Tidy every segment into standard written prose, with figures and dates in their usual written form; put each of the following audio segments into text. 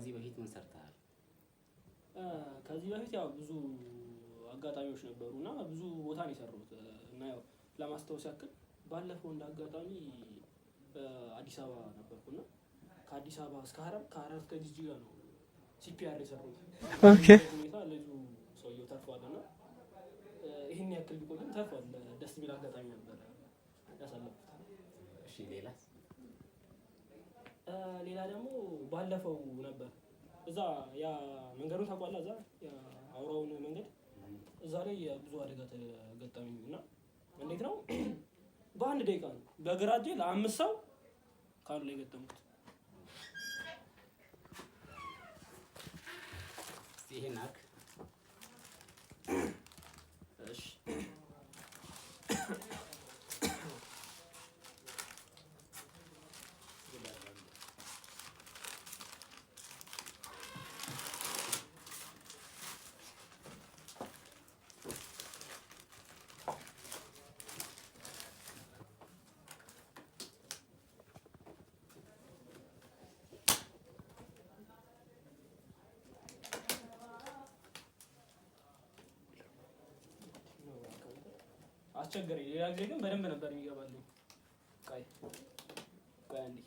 ከዚህ በፊት ምን ሰርተሃል? ከዚህ በፊት ያው ብዙ አጋጣሚዎች ነበሩ እና ብዙ ቦታ ነው የሰራሁት። እና ያው ለማስታወስ ያክል ባለፈው እንደ አጋጣሚ በአዲስ አበባ ነበርኩና ከአዲስ አበባ እስከ ሀረር፣ ከሀረር እስከ ጅጅጋ ነው CPR የሰራሁት። ሁኔታ ልጁ ሰውየው ተርፏል እና ይህን ያክል ቢቆይም ተርፏል። ደስ የሚል አጋጣሚ ነበረ ያሳለፍኩት። እሺ፣ ሌላስ? ሌላ ደግሞ ባለፈው ነበር፣ እዛ ያ መንገዱን ታውቀዋለህ? እዛ ያ አውራውን መንገድ፣ እዛ ላይ ብዙ አደጋ ተገጠመኝ እና እንዴት ነው፣ በአንድ ደቂቃ ነው በግራ እጄ ለአምስት ሰው ካሉ ላይ ገጠምኩት። እስቲ ይሄን አርክ። እሺ። አስቸገረኝ። ሌላ ጊዜ ግን በደንብ ነበር የሚገባልኝ። ቆይ ቆይ አንዴ፣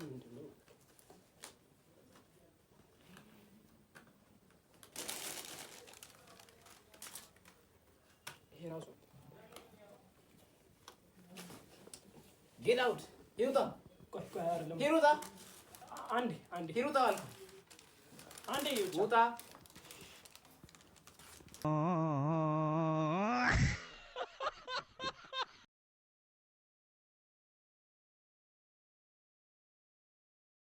ምንድን ነው? ይሄ ራሱ Get out! ሂሩጣ! ቆይ ቆይ፣ አይደለም። ሂሩጣ! አንዴ አንዴ። ሂሩጣ አልኩህ። አንዴ ብቻ። ውጣ!